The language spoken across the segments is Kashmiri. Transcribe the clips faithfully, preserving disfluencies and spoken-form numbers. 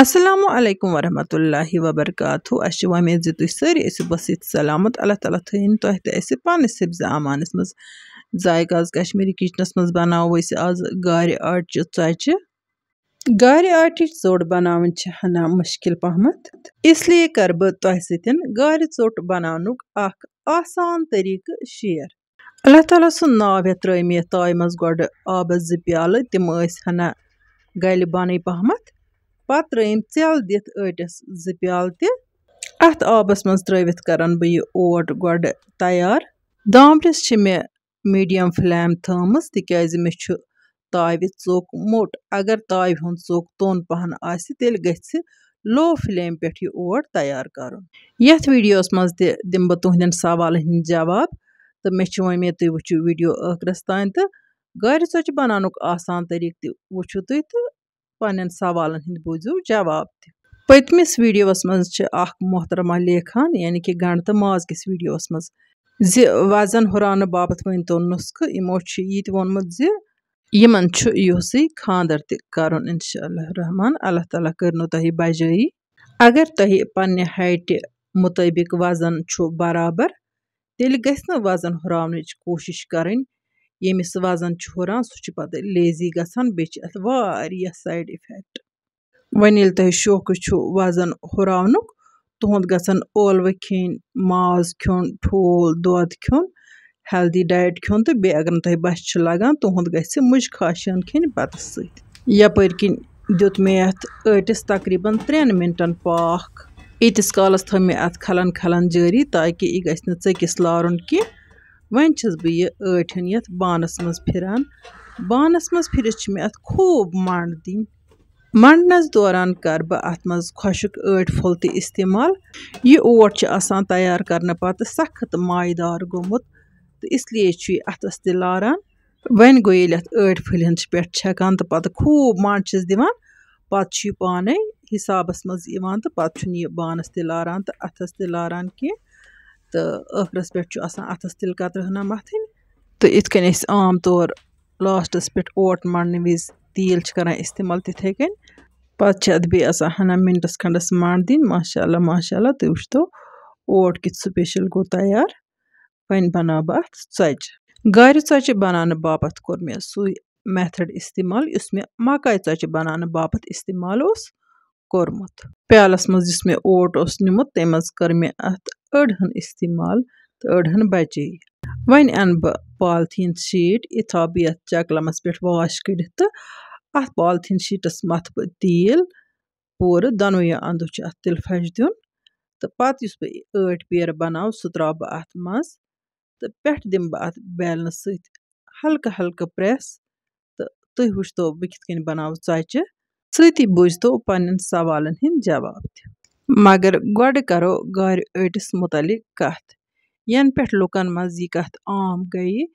السلام علیکم ورحمۃ اللہ وبرکاتہ۔ اَسہِ چھِ وۄمید زِ تُہۍ سٲری ٲسِو بسیٖت سلامت۔ اللہ تعالیٰ تھٲیِن تۄہہِ تہٕ اَسہِ پننِس حفظ امانس منٛز۔ ذائقہ آز کشمیٖری کچنس منٛز بناوو أسۍ آز گارِ آٹچہِ ژۄچہِ۔ گارِ آٹِچ ژوٚٹ بناوٕنۍ چھِ ہنا مُشکِل پہمتھ، اس لیے کرٕ بہٕ تۄہہِ سۭتۍ گارِ ژوٚٹ بناونُک اکھ آسان طریقہٕ share۔ اللہ تعالیٰ سُنٛد ناو ہٮ۪تھ ترٲے مےٚ یَتھ تایہِ منٛز گۄڈٕ آبَس زٕ پیالہٕ، تِم ٲسۍ ہنا گَلہِ بَنٕے پَہمَتھ۔ پَتہٕ ترٲیِم ژٮ۪ل دِتھ ٲٹِس زٕ پیالہٕ تہِ۔ اَتھ آبَس منٛز ترٲوِتھ کَرَن بہٕ یہِ اوٹ گۄڈٕ تیار۔ دامبرِس چھِ مےٚ medium flame تھٲومٕژ، تِکیٛازِ مےٚ چھُ تاوِ ژوٚک موٚٹ۔ اگر تاوِ ہُنٛد ژوٚک توٚن پَہَن آسہِ، تیٚلہِ گژھِ low flame پٮ۪ٹھ یہِ اوٹ تیار کَرُن۔ یَتھ videoس منٛز تہِ دِمہٕ بہٕ تُہٕنٛدٮ۪ن سوالَن ہٕنٛدۍ جواب، تہٕ مےٚ چھِ وۄمید تُہۍ وٕچھِو video ٲخرَس تام تہٕ گارِ ژۄچہِ بَناونُک آسان طریٖقہٕ تہِ وٕچھِو تُہۍ تہٕ پنٛنٮ۪ن سوالَن ہٕنٛدۍ بوٗزِو جواب تہِ۔ پٔتمِس videoس منٛز چھِ اَکھ محترمہ لیکھان، یعنی کہِ گنٛڈٕ تہٕ ماز کِس videoس منٛز، زِ وزن ہُراونہٕ باپتھ ؤنۍ تو نُسخہٕ۔ یِمو چھُ یہِ تہِ ووٚنمُت زِ یِمن چھُ یِہُسٕے خانٛدر تہِ کرُن، انشاء اللہ الرحمن۔ اللہ تعالیٰ کٔرنو تۄہہِ بجٲیی۔ اگر تۄہہِ پننہِ height مُطٲبِق وزن چھُ برابر، تیٚلہِ گژھِ نہٕ وزن ہُراونٕچ کوٗشِش کرٕنۍ۔ ییٚمِس وزن چھُ ہُران، سُہ چھُ پتہٕ lazy گژھان، بیٚیہِ چھِ اتھ واریاہ side effect۔ وۄنۍ ییٚلہِ تۄہہِ شوقہٕ چھُ وزن ہُراونُک، تُہُنٛد گژھن ٲلوٕ کھیٚنۍ، ماز کھیوٚن، ٹھوٗل، دۄد کھیوٚن، healthy diet کھیوٚن، تہٕ بیٚیہِ اگر نہٕ تۄہہِ بۄچھِ چھِ لگان، تُہُنٛد گژھِ مُجہِ خاشن کھیٚنۍ بتس سۭتۍ۔ یپٲرۍ کِنۍ دیُت مےٚ یتھ ٲٹِس تقریباً ترٛٮ۪ن مِنٹن پاکھ۔ ییٖتِس کالس تھٲو مےٚ اتھ کھلن کھلن جٲری، تاکہِ یہِ گژھِ نہٕ ژٔکِس لارُن کینٛہہ۔ وۄنۍ چھَس بہٕ یہِ ٲٹھن یتھ بانس منٛز پھران۔ بانس منٛز پھرِتھ چھِ مےٚ اتھ خوٗب منٛڈ دِنۍ۔ منٛڈنَس دوران کَرٕ بہٕ اَتھ منٛز خۄشٕک ٲٹۍ پھوٚل تہِ استعمال۔ یہِ اوٹ چھُ آسان تیار کرنہٕ پتہٕ سخت مایہِ دار گوٚمُت، تہٕ اس لیے چھُ یہِ اَتھَس تہِ لاران۔ وۄنۍ گوٚو ییٚلہِ اَتھ ٲٹۍ پھٔلۍ ہن چھِ پٮ۪ٹھ چھَکان تہٕ پَتہٕ خوٗب منٛڈ چھِس دِوان، پَتہٕ چھُ یہِ پانَے حِسابَس منٛز یِوان تہٕ پَتہٕ چھُنہٕ یہِ بانَس تہِ لاران تہٕ اَتھَس تہِ لاران کینٛہہ۔ تہٕ ٲخرَس پٮ۪ٹھ چھُ آسان اَتھَس تِلہٕ قطرٕ ہنا مَتھٕنۍ۔ تہٕ یِتھ کٔنۍ أسۍ عام طور لاسٹَس پٮ۪ٹھ اوٹ منٛڈنہٕ وِزِ تیٖل چھِ کَران استعمال، تِتھَے کٔنۍ۔ پَتہٕ چھِ اَتھ بیٚیہِ آسان ہَنا مِنٹَس کھنٛڈَس منٛڈ دِنۍ۔ ماشاء اللہ، ماشاء اللہ، تُہۍ وٕچھتو اوٹ کیُتھ special گوٚو تیار۔ وۄنۍ بَناو بہٕ اَتھ ژۄچہِ۔ گارِ ژۄچہِ بَناونہٕ باپَتھ کوٚر مےٚ سُے method استعمال، یُس مےٚ مَکاے ژۄچہِ بَناونہٕ باپَتھ استعمال اوس کوٚرمُت۔ پیالَس منٛز یُس مےٚ اوٹ اوس نیُمُت، تَمہِ منٛز کٔر مےٚ اَتھ أڑ ہن استعمال تہٕ أڑ ہن بَچے۔ وۄنۍ اَنہٕ بہٕ polythene sheet، یہِ تھاوٕ بہٕ یَتھ چَکلَمَس پٮ۪ٹھ wash کٔرِتھ تہٕ اَتھ polythene sheetَس مَتھٕ بہٕ تیٖل۔ پوٗرٕ دۄنوٕیو اَندو چھُ اَتھ تِلہٕ پھَش دیُن۔ تہٕ پَتہٕ یُس بہٕ ٲٹۍ پیرٕ بَناوٕ، سُہ ترٛاوٕ بہٕ اَتھ منٛز تہٕ پٮ۪ٹھٕ دِمہٕ بہٕ اَتھ بیلنہٕ سۭتۍ ہلکہٕ ہلکہٕ press۔ تہٕ تُہۍ وٕچھتو بہٕ کِتھ کٔنۍ بَناوٕ ژۄچہِ۔ سۭتی بوٗزتو پنٛنٮ۪ن سوالَن ہِنٛدۍ جواب تہِ۔ مگر گۄڈٕ کَرو گارِ ٲٹِس مُتعلِق کَتھ۔ یَنہٕ پٮ۪ٹھ لُکَن منٛز یہِ کَتھ عام گٔیہِ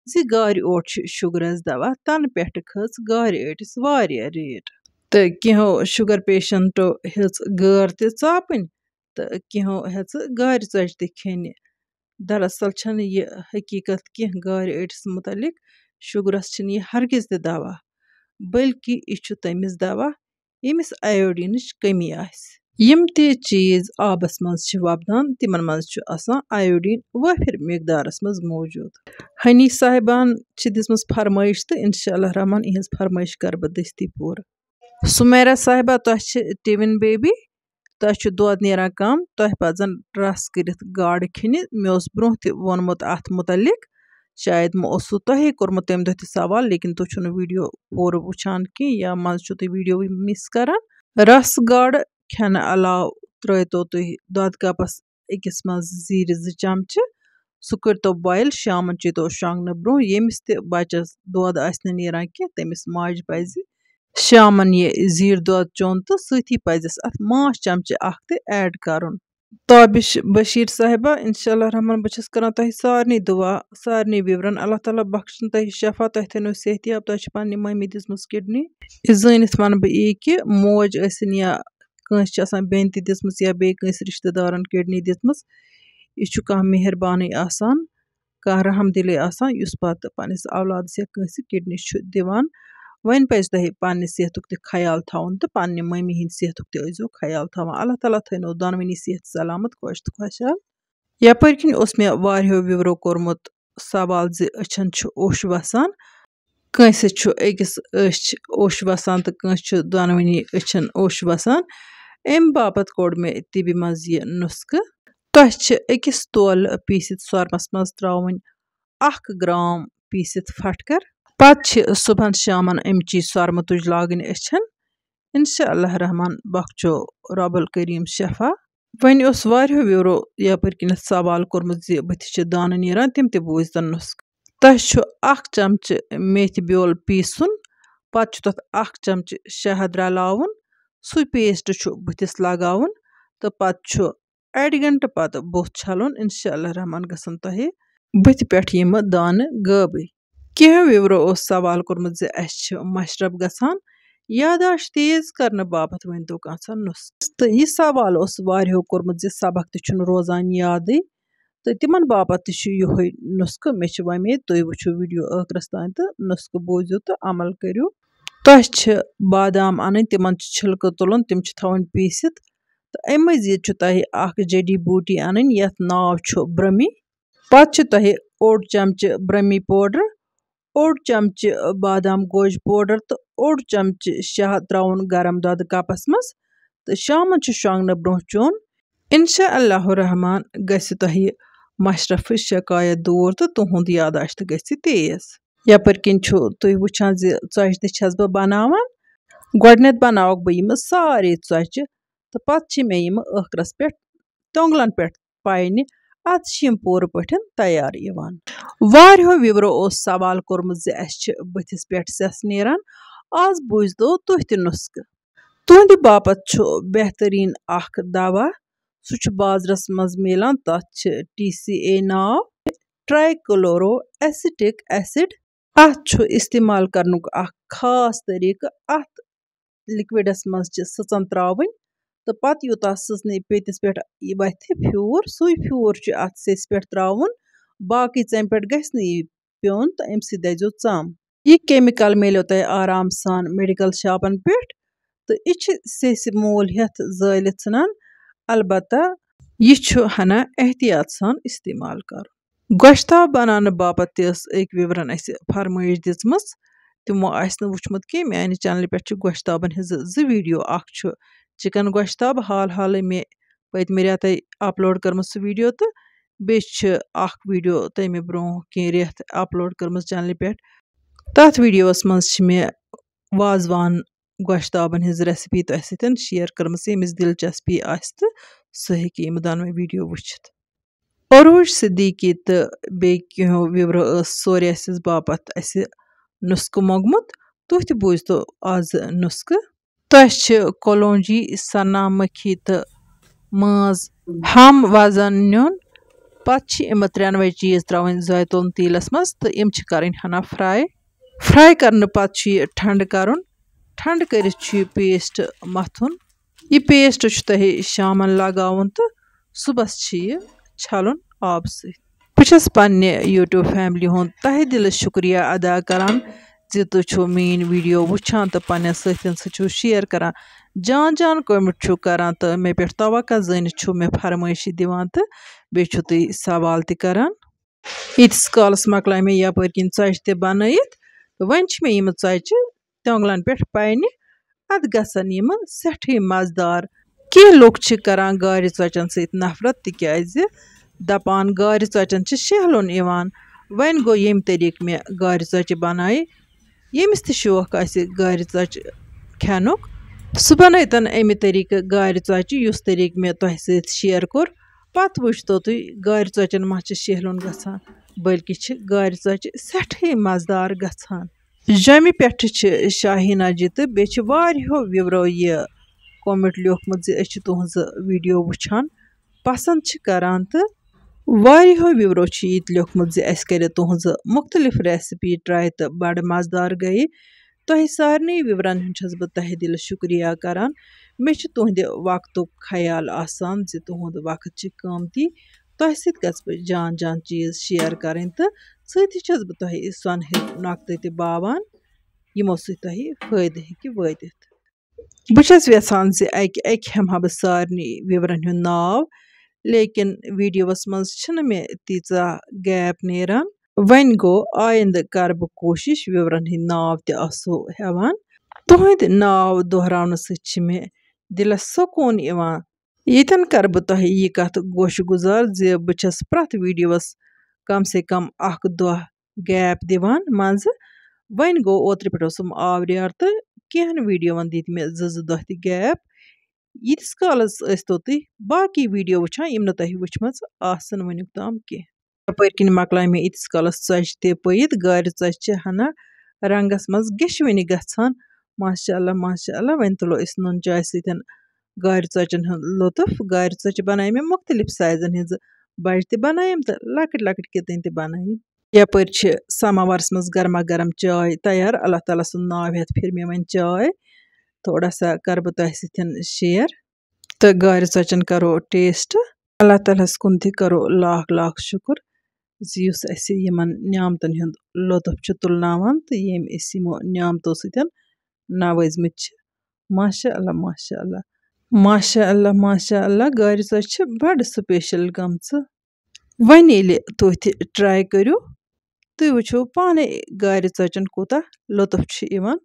زِ گارِ اوٹ چھُ شُگرَس دوا، تَنہٕ پٮ۪ٹھٕ کھٔژ گارِ ٲٹِس واریاہ rate۔ تہٕ کینٛہو شُگر پیشنٹو ہیٚژ گٲر تہِ ژاپٕنۍ تہٕ کینٛہو ہیٚژ گارِ ژۄچہِ تہِ کھیٚنہِ۔ دراصل چھَنہٕ یہِ حقیٖقت کینٛہہ گارِ ٲٹِس مُتعلِق، شُگرَس چھِنہٕ یہِ ہرگِز تہِ دوا، بلکہِ یہِ چھُ تٔمِس دوا، ییٚمِس iodineٕچ کٔمی آسہِ۔ یِم تہِ چیٖز آبَس منٛز چھِ وۄپدان، تِمَن منٛز چھُ آسان iodine وٲفِر مقدارَس منٛز موجود۔ ہنی صاحبان چھِ دِژمٕژ فرمٲیش تہٕ انشاء اللہ الرحمن یِہٕنٛز فرمٲیش کَرٕ بہٕ دٔستی پوٗرٕ۔ سمیرہ صاحبہ، تۄہہِ چھِ twin baby، تۄہہِ چھُ دۄد نیران کم، تۄہہِ پزن رس کٔرِتھ گاڈٕ کھیٚنہِ۔ مےٚ اوس برونٛہہ تہِ ووٚنمُت اتھ مُتعلق، شاید مےٚ اوسوٕ تۄہے کوٚرمُت تمہِ دۄہ تہِ سوال، لیکن تُہۍ چھِو نہٕ video پوٗرٕ وٕچھان کینٛہہ یا منٛزٕ چھِو تُہۍ video miss کران۔ رس گاڈٕ کھٮ۪نہٕ علاوٕ ترٲوتو تُہۍ دۄدٕ کپس أکِس منٛز زیٖرِ زٕ چمچہٕ۔ سُہ کٔرۍتو boil، شامَن چیٚتو شۄنٛگنہٕ برٛونٛہہ۔ ییٚمِس تہِ بَچَس دۄد آسہِ نہٕ نیران کینٛہہ، تٔمِس ماجہِ پَزِ شامَن یہِ زیٖر دۄد چیوٚن تہٕ سۭتی پَزٮ۪س اَتھ ماچھ چمچہٕ اَکھ تہِ add کَرُن۔ تابِش بشیٖر صاحبہ، انشاء اللہ الرحمن، بہٕ چھَس کَران تۄہہِ سارنٕے دُعا، سارنٕے viewerن، اللہ تعالیٰ بخشِن تۄہہِ شفا، تۄہہِ تھٲینو صحت یاب، تۄہہِ چھِ پنٛنہِ مٔمی دِژمٕژ kidney۔ یہِ زٲنِتھ وَنہٕ بہٕ یی کہِ موج ٲسِن یا کٲنٛسہِ چھِ آسان بیٚنہِ تہِ دِژمٕژ یا بیٚیہِ کٲنٛسہِ رِشتہٕ دارَن kidney دِژمٕژ، یہِ چھُ کانٛہہ مہربانٕے آسان، کانٛہہ رحم دِلٕے آسان، یُس پَتہٕ پنٛنِس اولادَس یا کٲنٛسہِ kidney چھُ دِوان۔ وۄنۍ پَزِ تۄہہِ پننہِ صحتُک تہِ خیال تھاوُن تہٕ پننہِ مٔمی ہِنٛدِ صحتُک تہِ ٲسۍزیو خیال تھاوان۔ اللہ تعالیٰ تھٲینو دۄنوٕنی صحت سلامت، خۄش تہٕ خۄشحال۔ یَپٲرۍ کِنۍ اوس مےٚ واریاہو viewerو کوٚرمُت سوال زِ أچھن چھُ اوٚش وَسان، کٲنٛسہِ چھُ أکِس أچھ اوٚش وَسان تہٕ کٲنٛسہِ چھُ دۄنوٕنی أچھن اوٚش وَسان۔ اَمہِ باپتھ کوٚڑ مےٚ طِبہِ منٛز یہِ نُسخہٕ۔ تۄہہِ چھِ أکِس تولہٕ پیٖسِتھ سۄرمَس منٛز ترٛاوٕنۍ اَکھ گرٛام پیٖسِتھ پھَٹکَر۔ پَتہٕ چھِ صُبحن شامَن اَمچی سۄرمہٕ تُج لاگٕنۍ أچھن۔ اِنشاء اللہ رحمان بخشو رب الکریم شفا۔ وۄنۍ اوس واریاہو viewerو یَپٲرۍ کِنٮ۪تھ سوال کوٚرمُت زِ بٕتھِ چھِ دانہٕ نیران، تِم تہِ بوٗزۍتَن نُسخہٕ۔ تۄہہِ چھُ اَکھ چمچہٕ میتھِ بیول پیٖسُن، پَتہٕ چھُ تَتھ اَکھ چمچہٕ شہد رَلاوُن، سُے paste چھُ بٕتھِس لَگاوُن تہٕ پَتہٕ چھُ اَڑِ گھنٹہٕ پَتہٕ بُتھ چھَلُن۔ اِنشاء اللہ رحمان گژھن تۄہہِ بٕتھِ پٮ۪ٹھ یِمہٕ دانہٕ غٲبٕے۔ کینٛہہ viewerو اوس سوال کوٚرمُت زِ اَسہِ چھِ مَشرَف گژھان، یاداشت تیز کرنہٕ باپتھ ؤنۍ تو کانٛژھا نُسخہٕ۔ تہٕ یہِ سوال اوس واریاہو کوٚرمُت زِ سبق تہِ چھُنہٕ روزان یادٕے، تہٕ تِمن باپتھ تہِ چھُ یِہوٚے نُسخہٕ۔ مےٚ چھِ وۄمید تُہۍ وٕچھِو video ٲخرس تام تہٕ نُسخہٕ بوٗزِو تہٕ عمل کٔرِو۔ تۄہہِ چھِ بادام اَنٕنۍ، تِمن چھُ چھِلکہٕ تُلُن، تِم چھِ تھاوٕنۍ پیٖسِتھ۔ تہٕ اَمہِ مٔزیٖد چھُ تۄہہِ اَکھ جڈی بوٗٹی اَنٕنۍ، یَتھ ناو چھُ برٛمی۔ پَتہٕ چھُ تۄہہِ اوٚڑ چمچہٕ برٛمی powder، اوٚڑ چمچہٕ بادام گوجہِ powder تہٕ اوٚڑ چمچہٕ شہد ترٛاوُن گرم دۄدٕ کپس منٛز تہٕ شامَن چھُ شۄنٛگنہٕ برٛونٛہہ چیوٚن۔ اِنشاء اللہ الرحمن گژھِ تۄہہِ مَشرفٕچ شکایت دوٗر تہٕ تُہُنٛد یاداشت گژھِ تیز۔ یَپٲرۍ کِنۍ چھُو تُہۍ وٕچھان زِ ژۄچہِ تہِ چھَس بہٕ بناوان۔ گۄڈٕنٮ۪تھ بناوَکھ بہٕ یِمہٕ سارے ژۄچہِ تہٕ پَتہٕ چھِ مےٚ یِمہٕ ٲخرَس پٮ۪ٹھ تۄنٛگلَن پٮ۪ٹھ پاینہِ۔ اَدٕ چھِ یِم پوٗرٕ پٲٹھۍ تیار یِوان۔ واریاہو viewerو اوس سوال کوٚرمُت زِ اَسہِ چھِ بٕتھِس پٮ۪ٹھ سٮ۪س نیران۔ آز بوٗزۍتو تُہۍ تہِ نُسخہٕ۔ تُہنٛدِ باپتھ چھُ بہتریٖن اکھ دوا، سُہ چھُ بازرَس منٛز میلان، تَتھ چھِ T C A ناو، trichloroacetic acid۔ اَتھ چھُ استعمال کرنُک اکھ خاص طریٖقہٕ۔ اَتھ liquidس منٛز چھِ سٕژَن ترٛاوٕنۍ تہٕ پَتہٕ یوٗتاہ سٕژنہِ پیٚتِس پٮ۪ٹھ یہِ وَتھِ پھیوٗر، سُے پھیوٗر چھُ اَتھ سیٚسہِ پٮ۪ٹھ ترٛاوُن، باقٕے ژَمہِ پٮ۪ٹھ گژھِ نہٕ یہِ پیوٚن تہٕ اَمہِ سۭتۍ دَزیو ژَم۔ یہِ chemical میلیو تۄہہِ آرام سان medical shopن پٮ۪ٹھ تہٕ یہِ چھِ سیٚسہِ موٗل ہٮ۪تھ زٲلِتھ ژھٕنان، البتہ یہِ چھُ ہنا احتیاط سان استعمال کرُن۔ گۄشتاب بناونہٕ باپتھ تہِ ٲس أکۍ viewerن اَسہِ فرمٲیش دِژمٕژ، تِمو آسہِ نہٕ وٕچھمُت کینٛہہ۔ میانہِ channelہِ پٮ۪ٹھ چھِ گۄشتابن ہٕنٛزٕ زٕ video، اکھ چھُ chicken گۄشتاب حال حالٕے مےٚ پٔتمہِ رٮ۪تَے upload کٔرمٕژ سُہ video، تہٕ بیٚیہِ چھِ اَکھ video تَمہِ برٛونٛہہ کینٛہہ رٮ۪تھ upload کٔرمٕژ channelہِ پٮ۪ٹھ۔ تَتھ videoس منٛز چھِ مےٚ وازوان گۄشتابَن ہٕنٛز recipe تۄہہِ سۭتۍ share کٔرمٕژ۔ ییٚمِس دِلچسپی آسہِ تہٕ سُہ ہیٚکہِ یِم دۄنوَے video وٕچھِتھ۔ عروٗج صدیقی تہٕ بیٚیہِ کینٛہو viewerو ٲس سورے اَسہِ باپتھ اَسہِ نُسخہٕ موٚنٛگمُت۔ تُہۍ تہِ بوٗزتو آزٕ نُسخہٕ۔ تۄہہِ چھِ کولونجی، سنا مٔکھی تہٕ مٲنٛز ہم وزن نیُن۔ پتہٕ چھِ یِم ترٛٮ۪نوَے چیٖز ترٛاوٕنۍ زیتون تیٖلس منٛز تہٕ یِم چھِ کرٕنۍ ہنا fry۔ Fry کرنہٕ پتہٕ چھُ یہِ ٹھنٛڈٕ کرُن۔ ٹھنٛڈٕ کٔرِتھ چھُ یہِ paste مَتھُن۔ یہِ paste چھُ تۄہہِ شامن لگاوُن تہٕ صُبحس چھُ یہِ چھلُن آبہٕ سۭتۍ۔ بہٕ چھَس پننہِ YouTube family ہُنٛد تہہِ دِلہٕ شُکریہ ادا کران زِ تُہۍ چھِو میٛٲنۍ video وٕچھان تہٕ پننٮ۪ن سٲتھٮ۪ن سۭتۍ چھِو share کران۔ جان جان comment چھِو کران تہٕ مےٚ پٮ۪ٹھ توقع زٲنِتھ چھِو مےٚ فرمٲیشہِ دِوان تہٕ بیٚیہِ چھِو تُہۍ سوال تہِ کران۔ ییٖتِس کالس مۄکلایہِ مےٚ یپٲرۍ کِنۍ ژۄچہِ تہِ بنٲیِتھ تہٕ وۄنۍ چھِ مےٚ یِم ژۄچہِ تیوٚنٛگلن پٮ۪ٹھ پینہِ۔ اتھ گژھن یِم سٮ۪ٹھٕے مزٕدار۔ کینٛہہ لُکھ چھِ کران گارِ ژۄچن سۭتۍ نفرت، تِکیازِ دپان گارِ ژۄچن چھِ شیہلُن یِوان۔ وۄنۍ گوٚو ییٚمہِ طریٖقہٕ مےٚ گارِ ژۄچہِ بنایہِ، ییٚمِس تہِ شوق آسہِ گارِ ژۄچہِ کھٮ۪نُک، سُہ بنٲوتن اَمہِ طریٖقہٕ گارِ ژۄچہِ، یُس طریٖقہٕ مےٚ تۄہہِ سۭتۍ share کوٚر۔ پتہٕ وٕچھتو تُہۍ گارِ ژۄچن ما چھِ شیہلُن گژھان، بلکہِ چھِ گارِ ژۄچہِ سٮ۪ٹھٕے مزٕدار گژھان۔ جوٚمہِ پٮ۪ٹھٕ چھِ شاہیٖنا جی تہٕ بیٚیہِ چھِ واریاہو viewerو یہِ comment لیوٗکھمُت زِ أسۍ چھِ تُہنٛزٕ video وٕچھان، پسنٛد چھِ کران تہٕ واریاہو viewerو چھِ یہِ تہِ لیوٗکھمُت زِ اَسہِ کَرِ تُہنٛزٕ مُختٔلِف recipe try تہٕ بڑٕ مزٕدار گٔیہِ۔ تۄہہِ سارنٕے viewerن ہُنٛد چھَس بہٕ تہہِ دِلہٕ شُکریہ کران۔ مےٚ چھُ تُہنٛدِ وقتُک خیال آسان زِ تُہنٛد وقت چھِ قۭمتی۔ تۄہہِ سۭتۍ گژھٕ بہٕ جان جان چیٖز share کرٕنۍ تہٕ سۭتی چھَس بہٕ تۄہہِ سۄنہٕ ہِنٛدۍ نۄقطہٕ تہِ باوان۔ یِمو سۭتۍ تۄہہِ فٲیدٕ ہیٚکہِ وٲتِتھ۔ بہٕ چھَس یَژھان زِ اَکہِ اَکہِ ہٮ۪مہٕ ہا بہٕ سارنٕے وِورَن ہُنٛد ناو، لیکن ویٖڈیوَس منٛز چھِنہٕ مےٚ تیٖژاہ gap نیران۔ وۄنۍ گوٚو، آیندٕ کَرٕ بہٕ کوٗشِش وِورَن ہٕنٛدۍ ناو تہِ آسو ہٮ۪وان۔ تُہٕنٛدۍ ناو دۄہراونہٕ سۭتۍ چھِ مےٚ دِلَس سکوٗن یِوان۔ ییٚتٮ۪ن کَرٕ بہٕ تۄہہِ یہِ کَتھ گوشہِ گُزار زِ بہٕ چھَس پرٛٮ۪تھ ویٖڈیوَس کم سے کم اَکھ دۄہ gap دِوان منٛزٕ۔ وۄنۍ گوٚو، اوترٕ پٮ۪ٹھ اوسُم آوریٛار تہٕ کینٛہَن ویٖڈیوَن دِتۍ مےٚ زٕ زٕ دۄہ تہِ gap۔ ییٖتِس کالَس ٲسۍتو تُہۍ باقٕے ویٖڈیو وٕچھان، یِم نہٕ تۄہہِ وٕچھمَژٕ آسَن وٕنیُک تام کینٛہہ۔ یَپٲرۍ کِنۍ مۄکلایہِ مےٚ ییٖتِس کالَس ژۄچہِ تہِ پٔیِتھ۔ گارِ ژۄچہِ چھِ ہَنا رنٛگَس منٛز گٮ۪شوٕنی گژھان۔ ماشاء اللہ، ماشاء اللہ۔ وۄنۍ تُلو أسۍ نُن چاے سۭتۍ گارِ ژۄچَن ہُنٛد لطف۔ گارِ ژۄچہِ بَنایہِ مےٚ مُختلف سایزَن ہٕنٛزٕ بَجہِ تہِ بَنایَم تہٕ لۄکٕٹۍ لۄکٕٹۍ کِتٕنۍ تہِ بَنایَم۔ یَپٲرۍ چھِ سَماوارَس منٛز گرما گرم چاے تیار۔ اللہ تعالیٰ سُنٛد ناو ہٮ۪تھ پھِر مےٚ وۄنۍ چاے۔ تھوڑا سا کَرٕ بہٕ تۄہہِ سۭتۍ share۔ تہٕ گارِ ژۄچَن کَرو taste۔ اللہ تعالیٰ ہَس کُن تہِ کَرو لاکھ لاکھ شُکُر زِ یُس اَسہِ یِمَن نعمتَن ہُنٛد لطف چھُ تُلناوان تہٕ ییٚمۍ أسۍ یِمو نعمتو سۭتۍ نوٲزمٕتۍ چھِ۔ ماشاء اللہ، ماشاء اللہ، ماشاء اللہ، ماشاء اللہ۔ گارِ ژۄچہِ چھِ بَڑٕ special گٔمژٕ۔ وۄنۍ ییٚلہِ تُہۍ تہِ try کٔرِو، تُہۍ وٕچھِو پانَے گارِ ژۄچَن کوٗتاہ لطف چھُ یِوان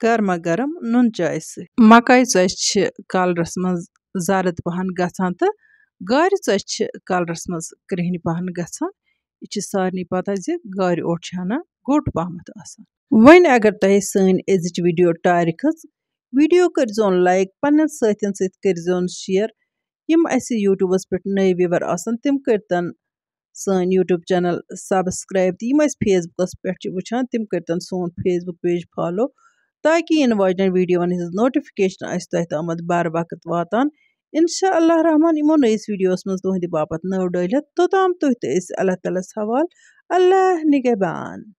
گرما گرم نُن چاے سۭتۍ۔ مکاے ژۄچہِ چھِ colourَس منٛز زرٕد پَہَن گژھان تہٕ گارِ ژۄچہِ چھِ colourَس منٛز کرٛہنہِ پَہَن گژھان۔ یہِ چھِ سارنٕے پَتہ زِ گارِ اوٹ چھِ ہَنا گوٚٹ پَہمَتھ آسان۔ وۄنۍ اگر تۄہہِ سٲنۍ أزِچ video ٹارِ کھٔژ، video کٔرۍزیون like، پنٛنٮ۪ن سٲتھٮ۪ن سۭتۍ کٔرۍزیون share۔ یِم اَسہِ YouTubeَس پٮ۪ٹھ نٔے viewer آسَن، تِم کٔرۍتَن سٲنۍ YouTube channel subscribe، تہٕ یِم اَسہِ Facebookَس پٮ۪ٹھ چھِ وٕچھان، تِم کٔرۍتَن سون Facebook page follow، تاکہِ یِنہٕ واجنٮ۪ن ویٖڈیووَن ہِنٛز notification آسہِ تۄہہِ تامَتھ بر وقت واتان۔ اِنشاء اللہ الرحمن یِمو نٔیِس ویٖڈیوَس منٛز تُہٕنٛدِ باپَتھ نٔو ڈٲلِتھ۔ توٚتام تُہۍ تہٕ أسۍ، اللہ تعالیٰ ہَس حوال۔ اللہ نِگہبان۔